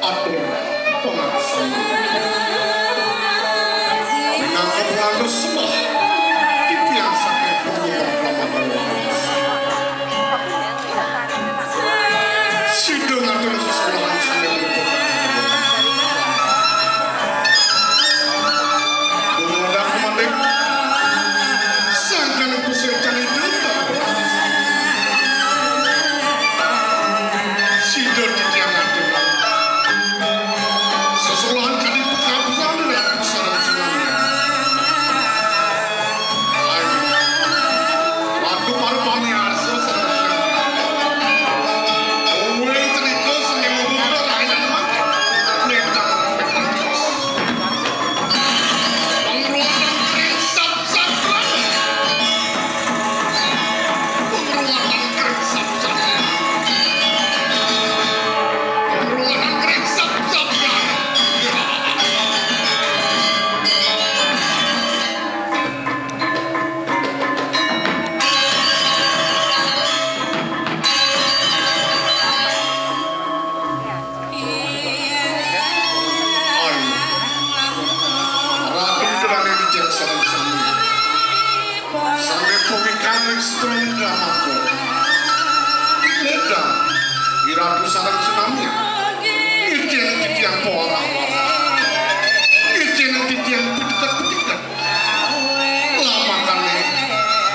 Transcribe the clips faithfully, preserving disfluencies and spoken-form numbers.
Atur pangaksan. Pinangka pengantos sembah titiang saking punggung Rama Dewa. Sida ngatur sesolahan sami berpokat. Dumadak mendek sangkan kusir cani dumadak. Sida titiang ngatur sesolahan kadi pekabuhan dan pusara tsunami. Ayo, waktu parpani arsa sareng. Uwing cerita seni mumbuka lain mati. Nentang. Pengruatan kering sap-sap. Pengruatan kering sap-sap. Pengruatan kering sap-sap. Ayo. Ratu Gerane bijaksana sami. Sami pemikan ring setuhun drama. Ledang, Iratu sareng senamian. Ijin titiang porak-porak. Ijin titiang petiket-petiket. Lamakane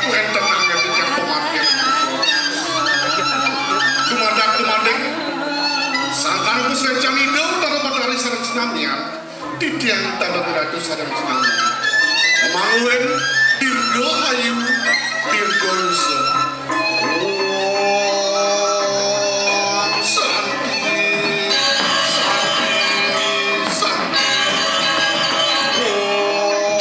wenten anggen titiang pamatian. Dumadak-dumadik, sangkan Gusti Ida Batara Batari sareng senamian, titiang tanda ratu sareng senamian. Mangulin dirgahayu, dirgayusa. Om Santi, Santi, Santi. Om.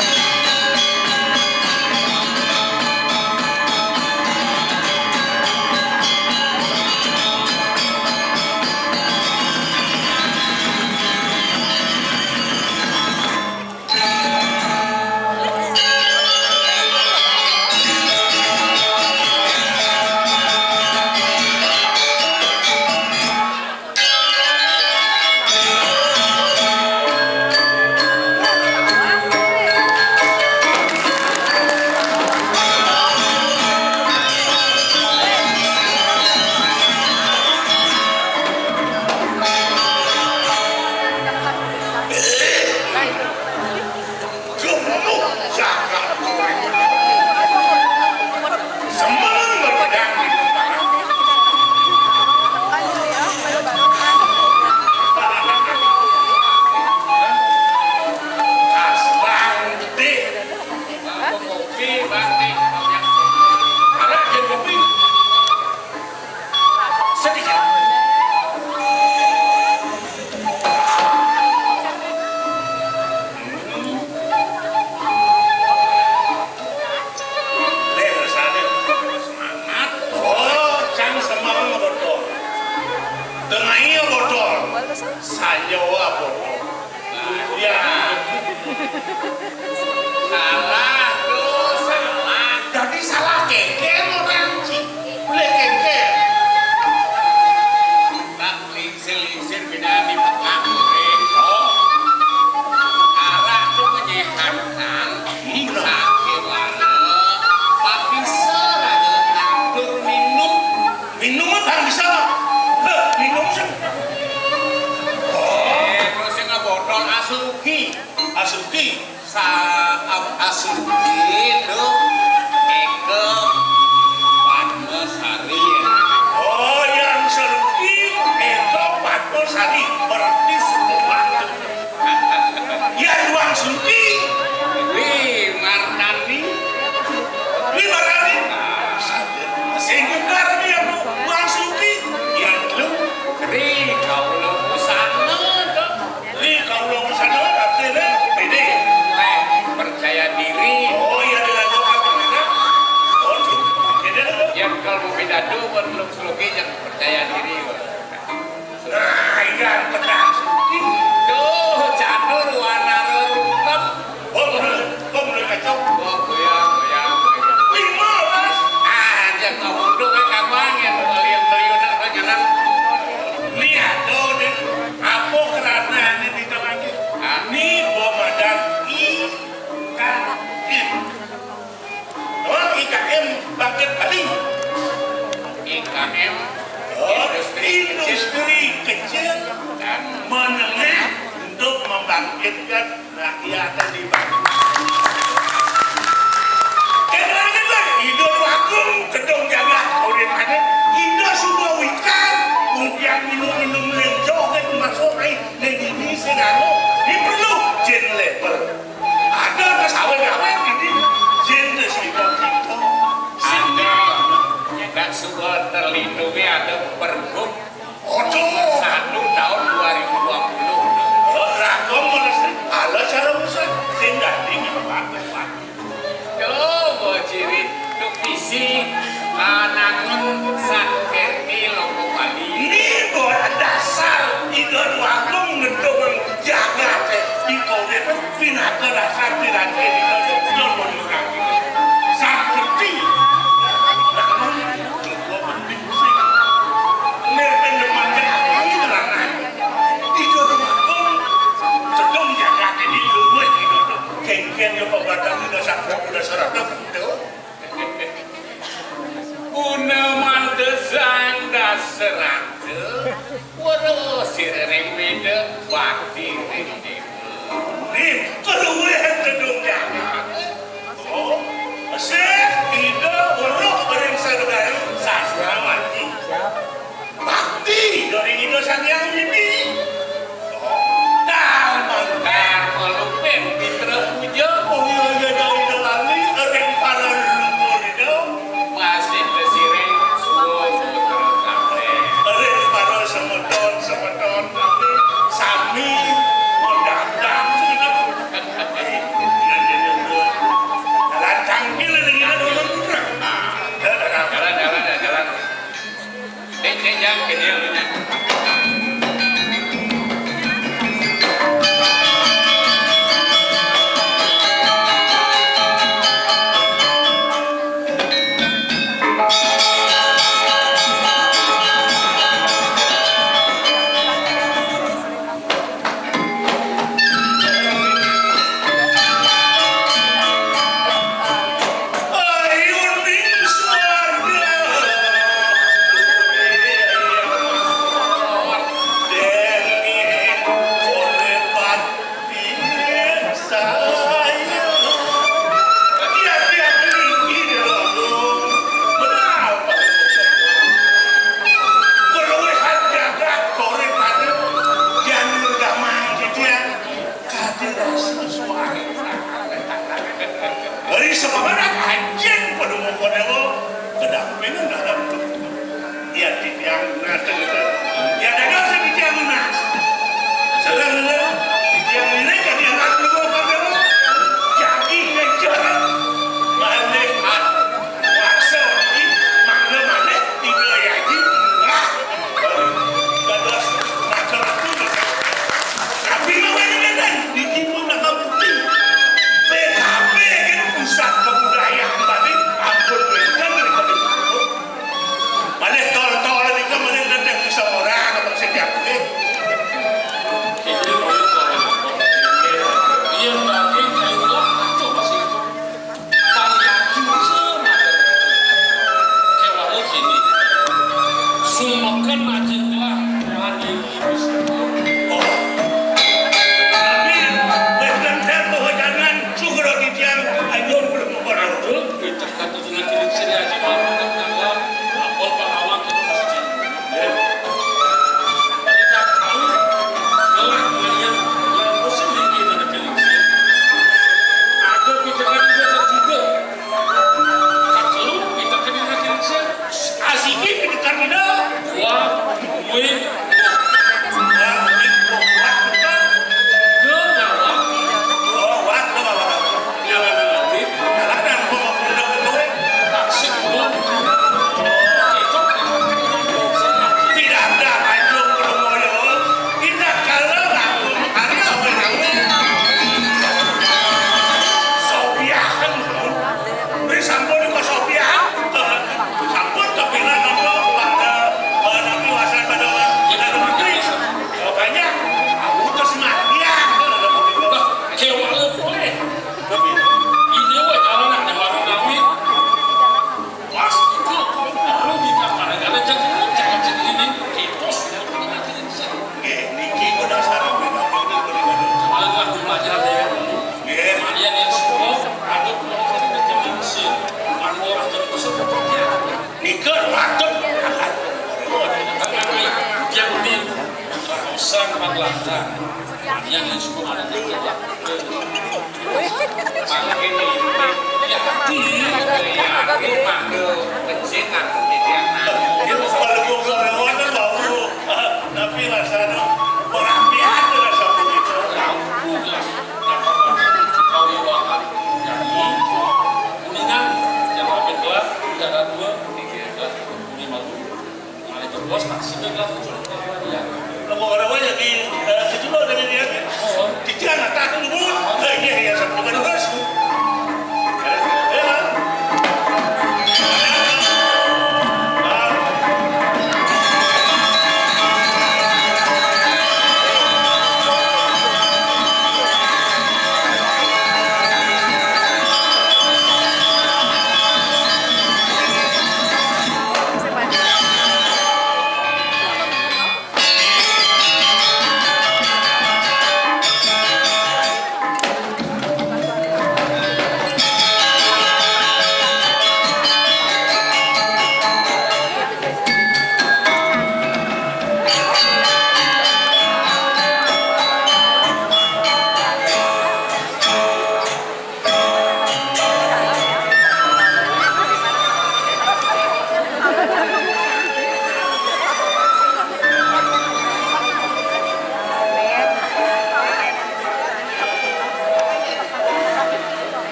Gemuk jagat kuring. Semeneng berpedang di kumparan. Kasbang gede. Kopi, Bang, nih. Ada aja kopi. Sedikit. Leh, rasane semangat. Oh, cang semeng botol. Tengai botol. Sanyawa botol. Ya. Salah, tuh, salah. Dadi salah kengken orang, Ci. Boleh kengken. Bak lingsir-lingsir beda di pekak, Rek. Oh. Arak tuh menyehatkan. Hmm, bener. Sakit warna. Pak bisa raga nandur minum. Minum apa yang bisa? Heh, minum sih. Oh. Eh, terus yang botol Asuki. Asuki. Sa-, ap-, Asuki itu Eke Padmasari, ya. Pidato perlu slogi yang percaya diri. Nah, iya, pedang suci. Tuh, catur warna rerungkep. Oh, bener. Oh, bener, kacau. Oh, goyang, goyang, goyang. Lima belas. Ah, jangan ngomong tuh, kayak kapan ya, beliau-beliau nak ngenan. Ini ada, nih. Apa kerana ini kita lagi? Ah. Ini bom ada I K M. Oh, I K M bangkit balik. I K M, oh, industri kecil. Industri kecil dan menengah untuk membangkitkan rakyat di Bali. Keterangan lah, Ida Agung, gedung jaga, urip ada. Ida sudah wikan, kemudian minum-minum lenjo, kan masuk air. Nek ini sing anu, ini perlu jin level. Ada ke sawit-sawit ini, jin ke sawit kita. Ada. Nek sudah terlindungi ada pergub. Aduh. Satu tahun dua ribu dua puluh. Ragam mulai ala cara musuh. Sing dadi apa-apa. Coba ciri tu visi, ah, nangun sak kerti loko Bali. Ini buat dasar Ida Agung ngedong jagat, eh, di Korea pinaka dasar piranti Ida Agung ngedong. Sak kerti nangun loko Bali sing. Nek pendeman ke aku ini lanang. Ida Agung ngedong jagat ini luwih Ida Agung. Kengken ya pembatang udah satu, udah seratus itu. Guna mantesang dasarata, weruh sira ring Weda, bakti ring Dewa. Nih, keluwihan gedung jagat. Oh, sing Ida weruh ring sadaya sastrawati. Bakti dari Ida Sang Hyang Widi. Dharma. Dharma lupin pitra puja. Oh iya, iya, iya, Ida lali, ring para leluhur Ida. Masih kesiring suwa putra kabeh. Ring para semeton, semeton kami sami mendadak sudah. Iya, iya, iya, iya. Jalan tangkil ini, Ida, Dharma putra. Jalan, jalan, jalan, jalan. Dek, dek, jang, kecil, dek. Keluwihan jagat korek anu, yan damang titiang, kadi rasa suara. Dari semangat anjing pada mongko dewa, kedampingan dalam tubuh. Ya, titiang lunas, titiang. Ya, dados titiang lunas. Sedang titiang ini kadi anak dua pada dewa. Jadi ngejar. Malih. Kuasa iki mangga malih tiga yayi. Wah, dados macam itu. Tapi mawon ngeten, niki pun bakal bukti. P K P kan pusat kebudayaan tadi ampun wénten ring Bali. Malih tol-tol nika malih teteh Patut. Yang di Sang Panglantang. Yang di Sukma ada. Mangkin ini ya di ya di mangga bensin aku di dia. Dia kalau gua kalau lewat kan bau. Tapi rasanya merapi aja rasa begitu. Kuningan, jangan ambil gelas, jangan dua, tiga gelas, lima gelas. Nah, itu bos taksi itu gelas itu. Ya. Kamu orang banyak di eh, itu loh dari dia. Oh. Di Cianjur, tak dulu. Eh, iya, iya, sama dengan bos.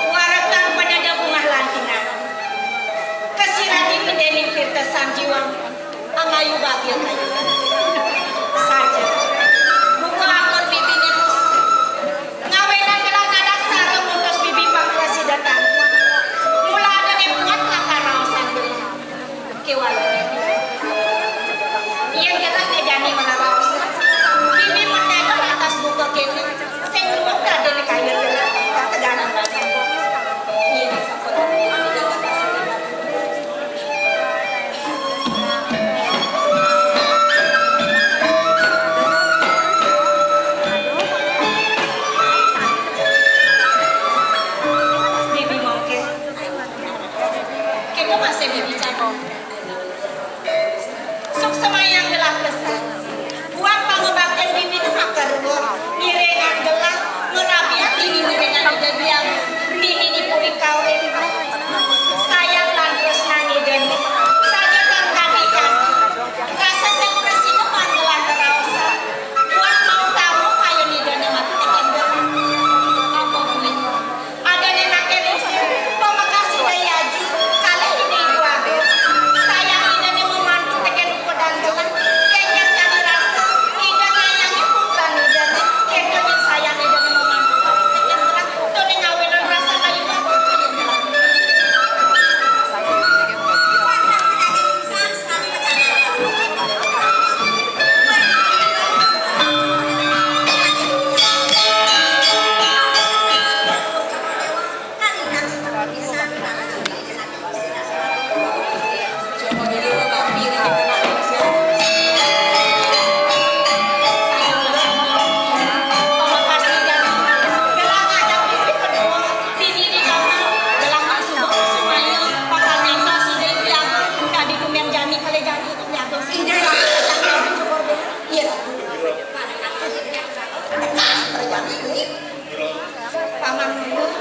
Warekan penedep bungah lantingan. Kesiradi pendening tirta sanjiwang, angayu babil kayu. Saja. Buka akor bibine kusut. Ngawenan gelah nadak sara mutus bibi pangkasidetan. Mula ada emuat lakar raosan gelah. Kéwala. Yén gelah né jani mararaos. Bibi mendadak atas buka kéné. Sing luwung dadéné kayun gelah. Kateganan banget. Yén sampun. Bibi mongké. Kéto masih bibi cakep. Suksemayang gelah pesan. Buat pangabakten bibi nu makarua, ngiringang gelah, merabian dini ngiringang Ida Hyang, dini di puri kawin. Sayang lan tresnan Ida, saja tan kadi-kadi. Rasa sing prasida panggelah raosan. Buat mau tamu kaya Ida mati tekén gelah. Apa boleh? Adané naké lingsir, pamekasina Ida Aji, kalih Ida Ibu Agung. Sayang Idané mamantu tekén upedan gelah, kénkén kadi rasa, Ida nyayangi putran Idané, kéto nyen sayang Idané mamantu tekén gelah, toné ngawinan rasa kayuh. Paman Nuyuh.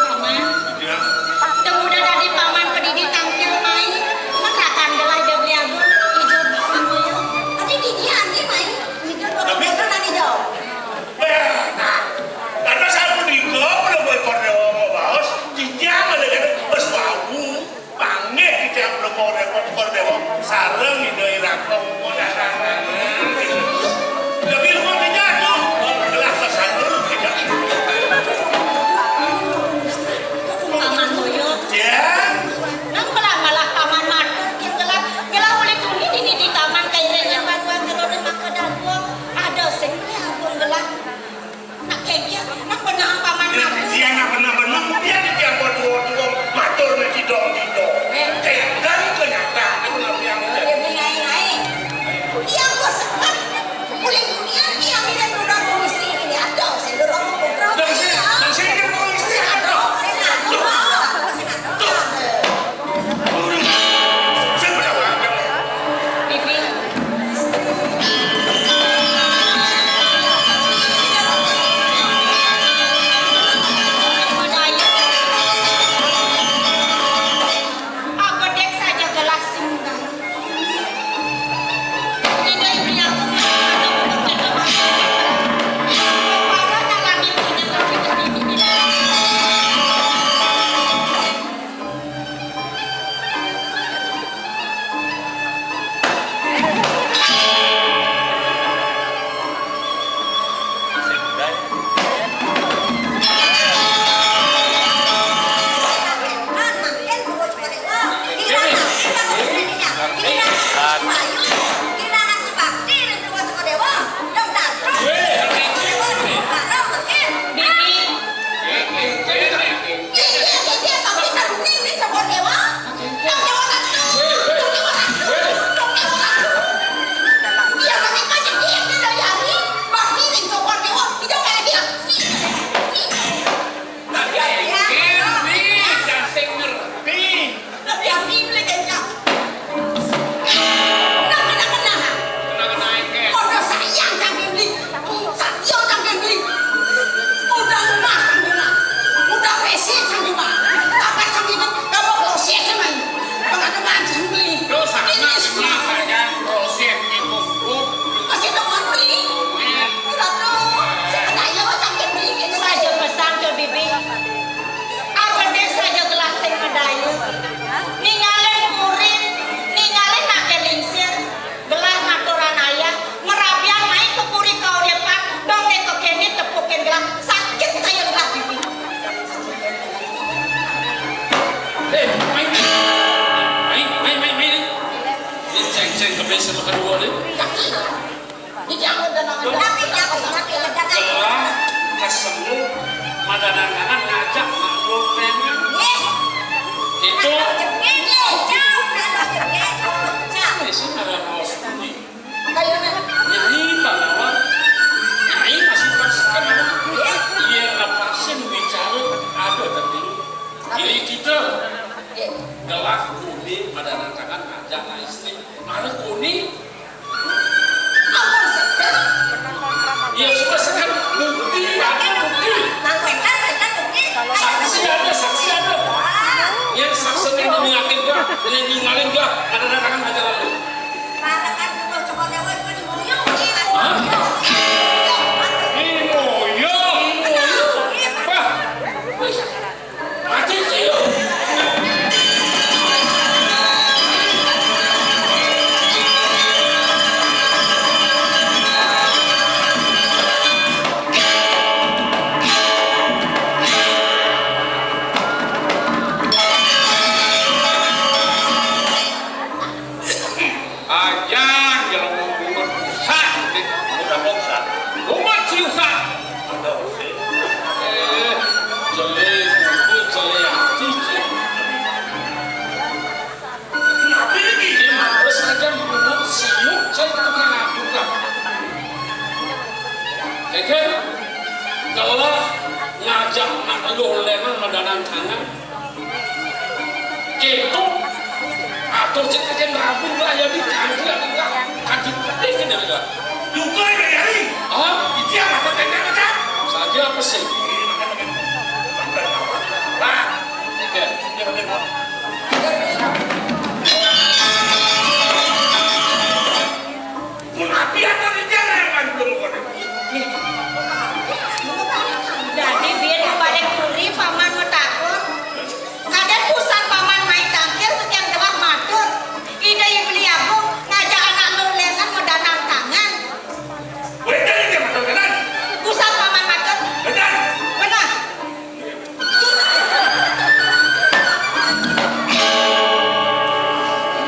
Paman. Temu dadi paman kedidi tangkil mai. Merakan gelah Ida Beli Agung. Ijo Paman Nuyuh. Adi gigi ani mai. Ijo Paman Nuyuh. Nah, karena sapunika, Prabu Ékor Déwa mabaos, titiang ngalih wis wau. Panggih titiang Prabu Ékor Déwa sareng Ida Iraka. Tapi lu mau nanya tuh, gelah kesan dulu kita. Paman Boyo. Ya. Nang malah, malah paman matur, kita lah Iya, nak benang paman aku. Iya, nak benang-benang, biar dia buat tua-tua, matur nih tidong-tidong. Eh. Kayak dan kenyataan, aku nak bilang. Dia beli ngai-ngai. Dia kok sekat. Boleh dunia, dia bilang udah mau istri ini, ada, saya dorong mau kontrol. Dan saya, dan saya ini mau istri, ada. Saya nak, tuh. Saya pernah berangkat. Bibi. Apa dek saja gelas singgang. Tidak, ini aku. Para nyalami punya tapi dari ini. Iya, iya, iya, tapi kita kuning nih, Cokor Dewa. Cokor Dewa satu, Cokor Dewa satu, Cokor Dewa satu. Iya, tapi kan jadi yang kita dari hari, pasti nih Cokor Dewa, kita nggak ada. Nih, nih. Nah, ya, ya, ya, nih, ya, sing ngerti. Tapi yang ini beli kencang. Nah, kena-kena. Kena-kena engke. Udah sayang cang beli. Satya cang beli. Udah rumah cang rumah. Udah P C cang rumah. Apa cang itu? Kamu kloset cang main. Pengademan cang beli. Lo sama ini semua saja kloset ibu. Masih teman beli. Iya. Ratu, saya tanya cang beli gitu. Saja pesan ke bibi. Apa desa aja gelas teh medayu. Ningalin murid, ningalin make lingsir, gelah maturan ayah, merabian naik ke puri kau depan, dong deko kene tepukin gelah, sakit kayak gelah bibi. Eh, main. Main, main, main, main. Ini ceng-ceng kebiasaan kedua nih. Kaki. Gelah kasemu madanan tangan ngajak makhluk nenek. Itu. Isi ada raos budi. Nyai Pandawa. Nyai masih pasukan. Iya, lepasin bicara ada tadi. Jadi kita gelah kuni madanan tangan ngajak istri. Mana kuni? Apa sekat? Ya sudah sekat bukti, ada bukti. Nang sekat, sekat bukti. Saksi ada, saksi ada. Yang saksi ini meyakin gua, ini ninggalin gua, ada dagangan aja lalu. Para kan gua coba dewa itu di moyong. Hah? Di moyong. Wah. Ajan jelema bungut usah, dik, udah bosan. Bungut si usah. Ada usah. Eh, jelek, bungut, jelek, cici. Kenapa ini? Ini mah terus aja bungut siuk, cai tukang aduh lah. Keke, gelah ngajak anak lu lengan madanan tangan. Gitu. Atur cek keke rabun lah ya di kanti lah. Kanti pedih kan ya. Duka ini dari. Ah, itu yang mata tenda macam. Saja apa sih? Lah, oke. Mun api atau di jalan kan belum konek. Jadi biar nu pada kuri paman mau takut. Kadang usan paman main tangkil sekian gelah matur. Ida yang beli aku ngajak anak lu lengan mau danang tangan. Betul dia matur benar. Usan paman matur. Benar. Benar.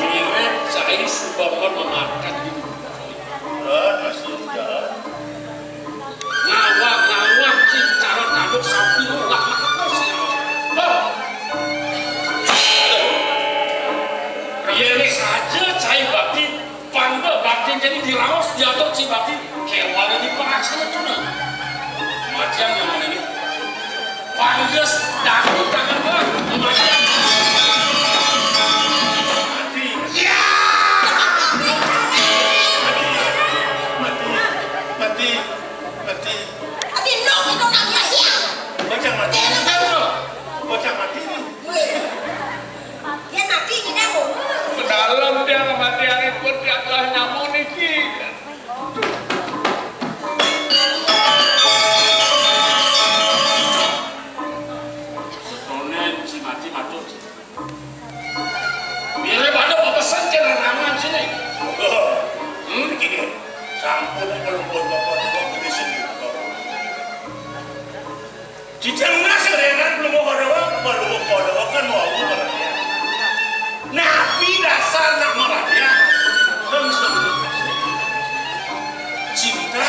Mirip cai subangan memakan di rumah. Ngawak-ngawak cing Sampun pelungguh Bapak Dewa gede sendiri. Cicing nasi rengan pelungguh Dewa, pelungguh Dewa kan wau kan ya. Napi dasar nak maraya? Kan sebelum cinta,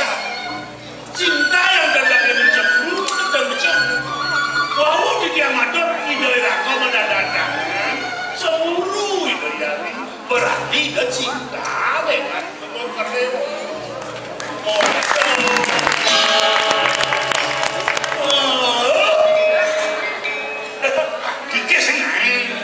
cinta yang dadanya mencemburu dan mencemburu. Wau titiang matur, Ida Raka madadatangan, cemburu Ida Hyang. Berarti Ida cinta dengan Kebon Kerdil. Oh, oh. Kikis ini.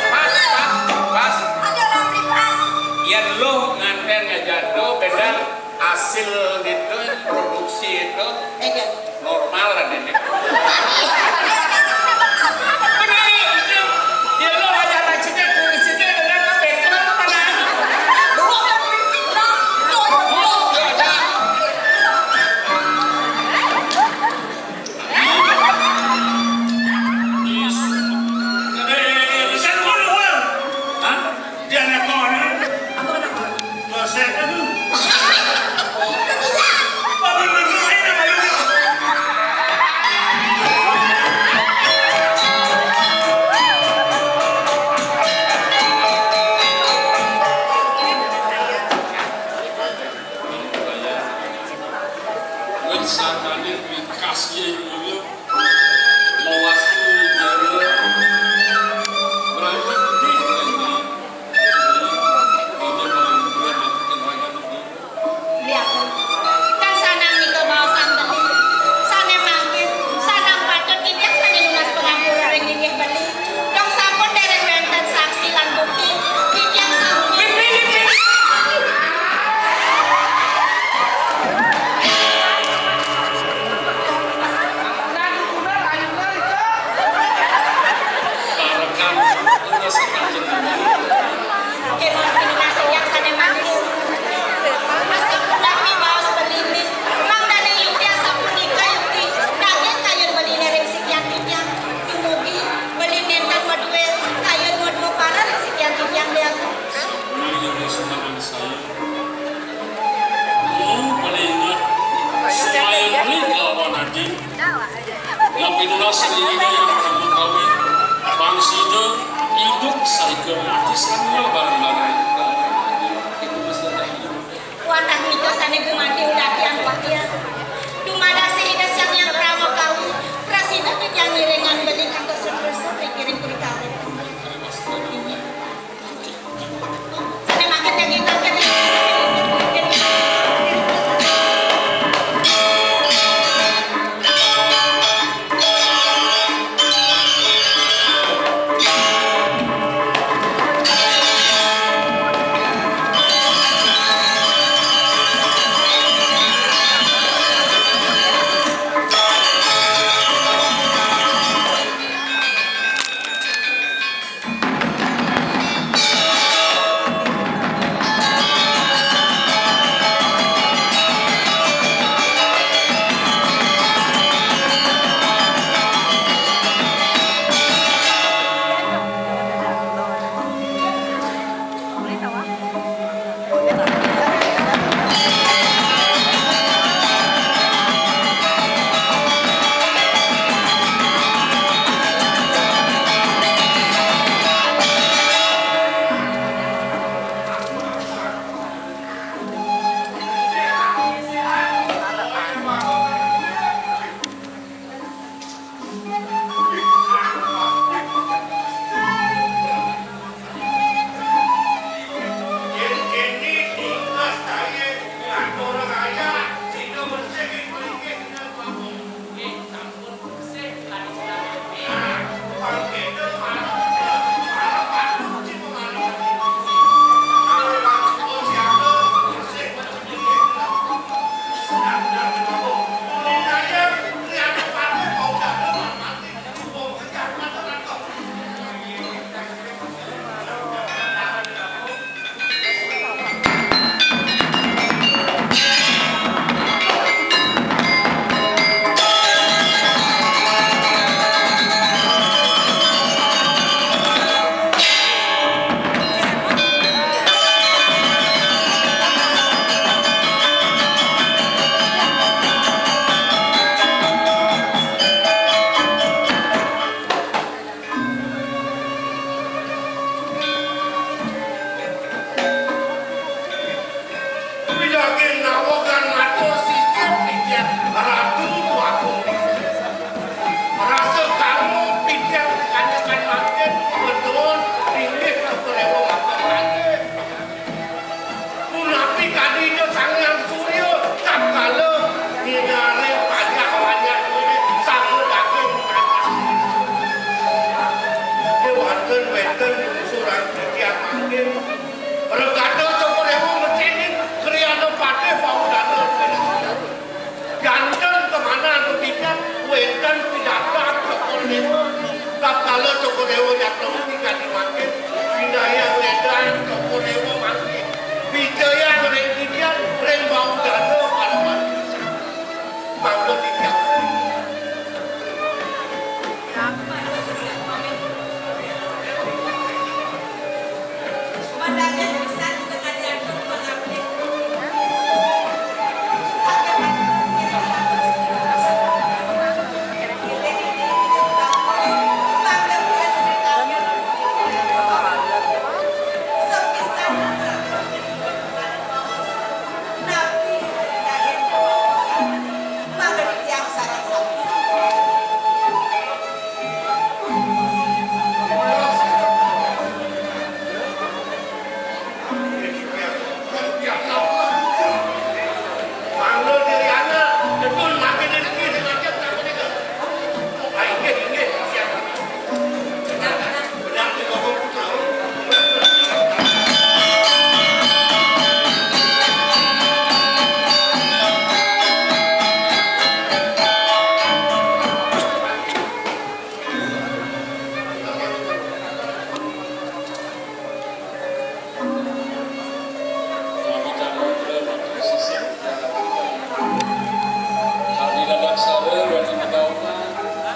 Pas, pas, pas. Yén lu nganten ngajado beda hasil itu, produksi itu normal lah ini. Bener, ya lu aja tak cedek, cedek, bener, betul, bener. Wit sakane wit kasih mulya. Mewakili jaya berangkat di Raja Pemimpin Raja Pemimpin Raja Pemimpin. Lihat, kan sanang nika baosan beli. Sane mangkin, sanang patut titiang sane nunas pangampura ring inggih beli. Dong sampun dereng wenten saksi lan bukti, titiang sampun. Kemawon pinunasing yang sane mangkin. Asapunapi baos benini, mangdane yukti asapunika yukti, nanging kayun benine ring sikian titiang. Dumugi beli nenten madue, kayun madue parah ring sikian titiang, Dek. Mangda semangat saya. Mau palingat, sumaya beli kelawan adi. Napi nunas ring Ida Hyang Prabu Kawi, pang sida idup saika mati samiya bareng-bareng. Itu mesti ada hidup. Wantah nika sane gumanti ulati antuk tiang. Dumadak Ida Sang Hyang Parama Kawi, prasida titiang ngiringang beli kantos seterusnya pikiring puri kawi. Kadi dadak sareng, berarti bedaunan.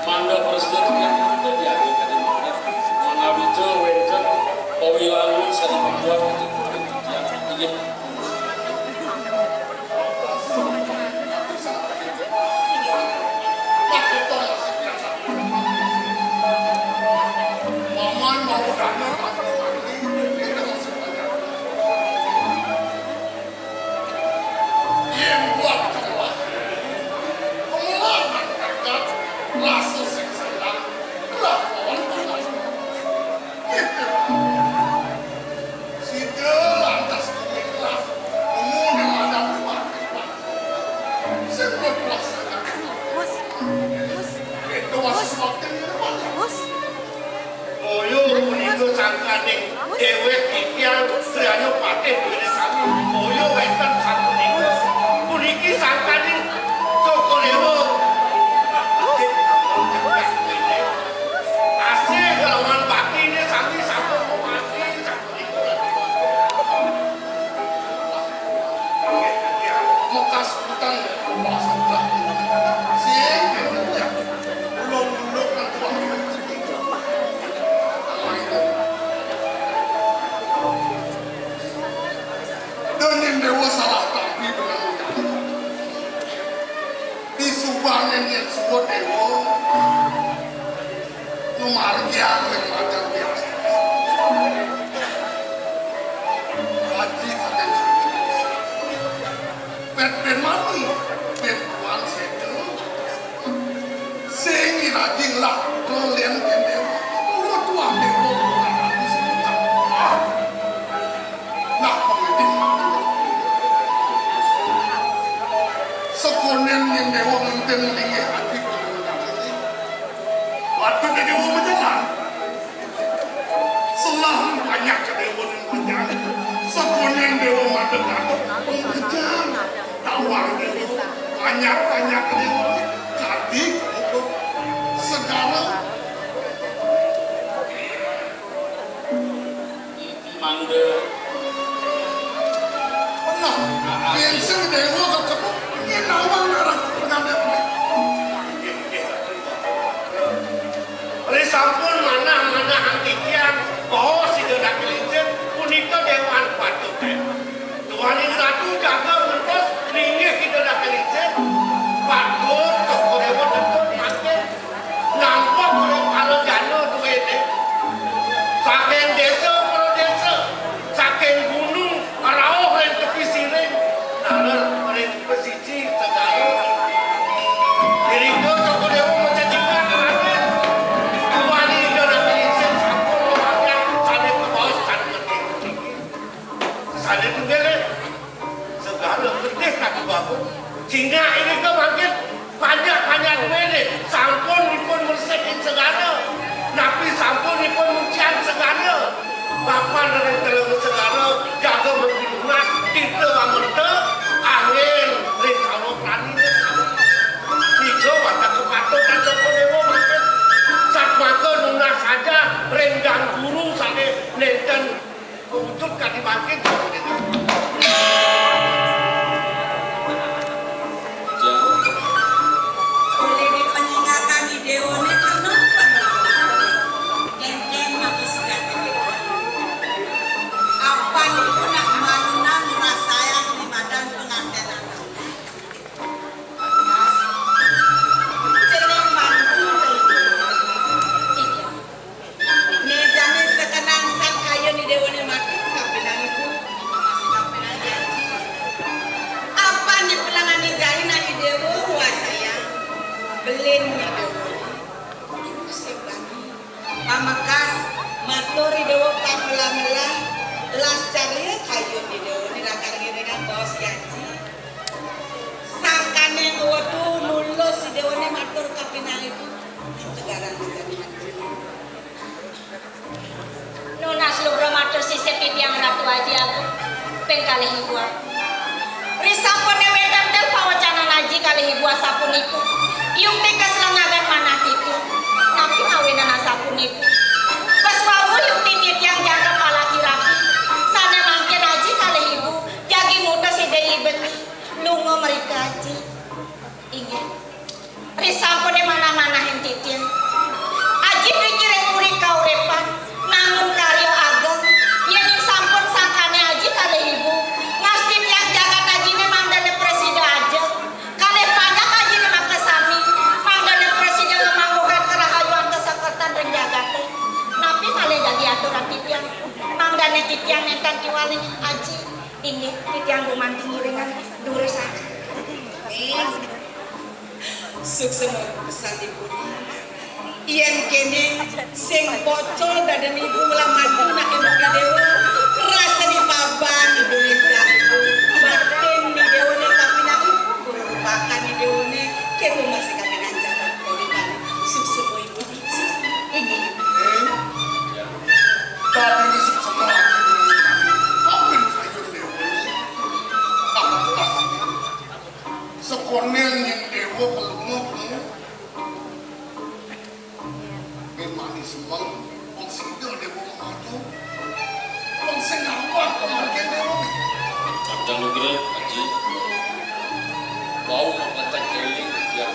Mangga prasida titiang punika diatur kadi mangga. Manawi wénten pawilangan sané membuat itu, inggih. Yén buat kemelah, kemelahan jagat, rasa sing sayang, kelah lawan panas. Gitu. Sida lantas kumilah, nemu nang ada buat kemelah. Sing buat kemelah sangat. Bos, bos, itu masih bos, waktu ini, Bos. Bos. Boyo punika sangkaning déwék titiang Sri Patih Wiresami. Boyo wénten sapunika. Puniki sangkaning Cokor Déwa. Asih kelawan baktiné sami sampun mati sapunika. Mekas utang. Sing ulun-ulun nang tuang. Dongén Déwa salah tampi benang. Disubané yén suwun Déwa. Numargiang ring macan biasa. Haji Aden Suci. Pet ben mati, ben tuan setu. Sing ngirajing lah, lelén kendéwa. Urut tuan déwa, urut tuan déwa. Nah, pemimpin. Sekonen yén déwa ngenten linggih ati. Waduh, déwa menyelam. Selah banyak ke déwa ning panjang. Sekonen déwa madeg-madeg. Pengkejang. Tawang déwa. Banyak-banyak ke déwa. Kadi segala. Mangga. Nah, yén sing déwa ketemu, yén nawang ngarep pengantin. Ri sampun manah-manah titiang, bahwa sida Datu Lingsir punika déwan patut. Tuaning Ratu jaga ngentos linggih sida Datu Lingsir. Patut Cokor Déwa tetep mangkin. Nampek ring para jana duéné. Saking désa para désa, saking gunung rauh ring tepi siring, taler ring pesisir segara. Irika Cokor Déwa macecingan raris. Duaning Ida Datu Lingsir sampun mawagah sané kabaos tan gedé. Sané tunggil, eh. Segara getih kaki bagus. Cingak irika mangkin panjak-panjak duéné. Sampun ipun mresihin segara. Napi sampun ipun nyuciang segara. Papan ring telung segara jaga mapinunas, tirta amerta, angin ring sawa praniné. Nika wadah kapatut Cokor Déwa mangkin. Satmaka nunas saja ring Hyang Guru sané nénten Wujud kadi mangkin. Oleh di penyingatan di déwané kenapa? Kénkén maka sujati. Ini matur kapinangipun tegaran negari. Nunas lugra matur sisip titiang Ratu Aji Agung ping kalih ibu. Risampune wenten ten pawecanan Aji kalih ibu asapunika. Yukti kaslengagan manah titiang. Napi awinan asapunika? Bes wau yukti titiang jaga palaki rabi. Sane mangkin Aji kalih ibu jagi ngutus Ida I Beni lunga mrika Aji. Inggih. Risampune manah-manahin titiang. Aji pikir ring puri kauripan, nangun karya ageng. Yening sampun sangkane Aji kalih ibu, ngastiti tiang jagat Ajine mangdane prasida ajeng. Kalih panjak Ajine makasami, mangdane prasida ngamangguhang karahayuan kasakertan ring jagate. Napi malih dadi aturan titiang, mangdane titiang nenten tiwaling Aji. Inggih, titiang gumanti ngiringan durus Aji. Suksma pesan ibune. Yen kene sing pocol daden ibu nglamadu nak ibu dewa, rasane paban ibu lincah ibu. Batin ni dewane kapinang ibu, guru rupakan ni dewane, keto masih kapinang jalan. Suksma ibu. Suksma. Inggih. Tadi ini suksma lagi. Kapin sayur dewa. Sekonen yen dewa kelungu-kelungu. Ben manis semeng, wong sida dewa maju. Wong sing ngawah pemargin dewa. Kadang nugra, Aji. Wau mapletek keling tiang.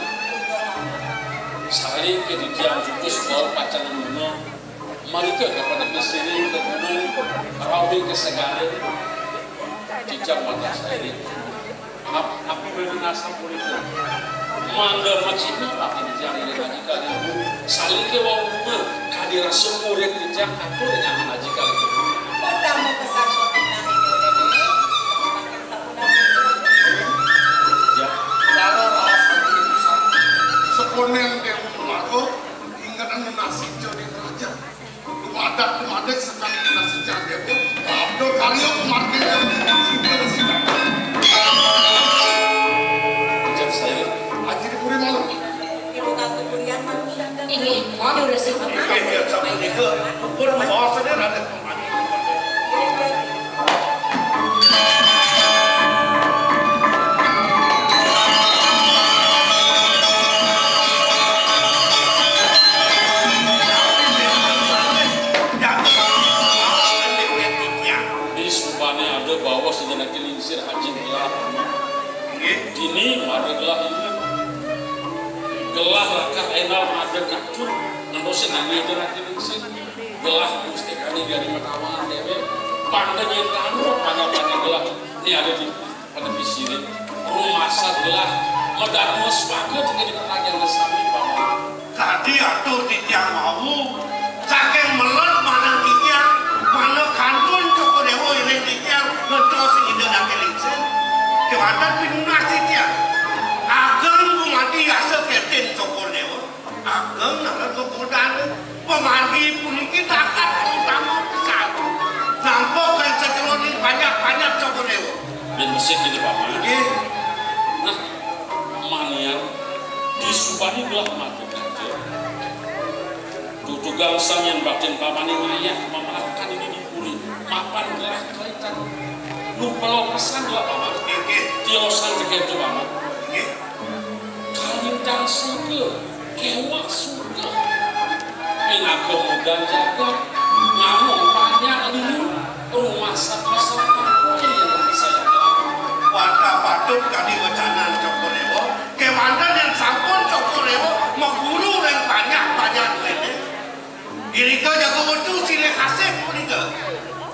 Sari ke tiang putus wau pacang lunga. Marika kapan kesini ke gunung, rawi ke segara. Titiang matur sairing. Ap-, api menawi sapunika. Mangda macini bakti titiang ring Aji kalih ibu. Salike wau lunga kadi rasa murid titiang katur nyaman Aji kalih ibu. Utama pesan titiang ring Aji kalih ibu. Ya. Kalau rasa sekonen dewa maju, ingat anu nasi jadi raja. Dumadak, dumadak sekali nasi jadi pun. Abdul Karyo kemarin sida, sida. Ujar saya, Aji di Puri Malu. Ibu Ratu Purian Malu. Inggih, durus. Inggih, ya, sampun itu. Pun bahasanya ada pemani. Di sumpane ada bawa sejenak lingsir Aji gelah. Nggih. Dini mara gelah ini. Gelah lakar enal madeg ngatur, nentosin nanging aja lagi lingsir. Gelah mustikane dari matawangan dewek. Pangda nyentano, pangga-pangga gelah. Ini ada di pada bisirin. Rumasa gelah. Medarma sepakat dengan di pertanyaan sami, Paman. Kadi atur titiang wau, saking meled manah titiang, manah kantun Cokor Dewa iring titiang, ngentos ida dake lingsir. Kewanten pinunas titiang. Ageng gumati yasa kertin Cokor Dewa. Ageng naled kepudan. Pamargi puniki takat utama pisan. Nampok ring sejeroning banyak-banyak Cokor Dewa. Ben besik ini, Paman. Nggih. Nah, manian disubani gelah mati. Tutugang sang yang baktin Pamane ngayah mamelakan ini di puri. Mapan gelah kalitan. Nupelo pesan gelah Paman. Nggih, nggih. Tiosan tegetu Paman. Nggih. Kalintang surga, kewah surga. Pinaka mudan jagat, ngamong panjak liu, rumasa-masa kampung yang saya. Wantah patut kadi wecanan Cokor Dewa, kewanten yang sampun Cokor Dewa maguru ring panjak-panjak rene. Irika jaga wetu silih asih punika.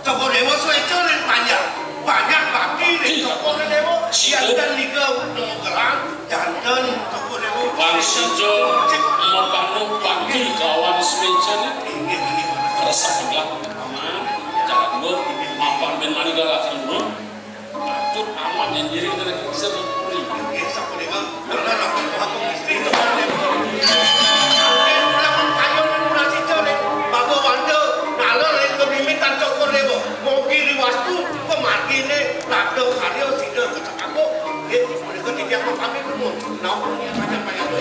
Cokor Dewa sueca ring panjak. Panjak bakti ring Cokor Dewa. Janten nika nemu gelang, janten Cokor Dewa. Pang sija mapanuk bakti kawan sueca ni. Inggih, inggih. Resep gelang. Paman, jalan dulu. Mapan ben mani galak dulu. Patut amat yang diri kita sering puri. Nggih, sapunika. Bener, aku istri teman ya. Aku pulang mengkayon anu nasi cole. Bago wanda, nalar yang kemimitan Cokor Dewa. Mogi riwastu, pemargine, labda karya, sida kecekako. Nggih, punika titiang pamit nuwun. Nah, panjang-panjang.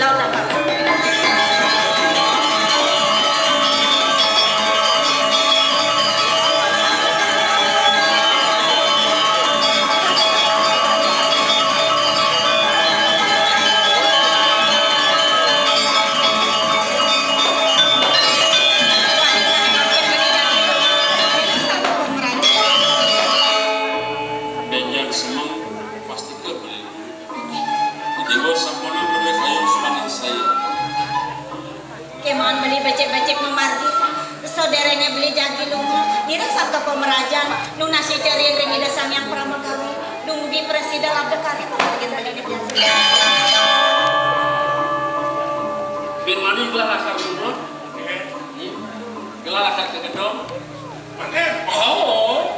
Benjang semeng pasti ke beli. Jenggot sampona beli kayu semaning saya. Kemon beli becek-becek memargi. Saudaranya beli jagi lunga. Ngiring sabda pemerajan. Nunasi cerin ring Ida Sang Hyang Pramagawi. Dumugi prasida labda karya pembagian beli di biasa. Bin mani gelah lakar lumut. Gelah lakar ke gedong. Oh.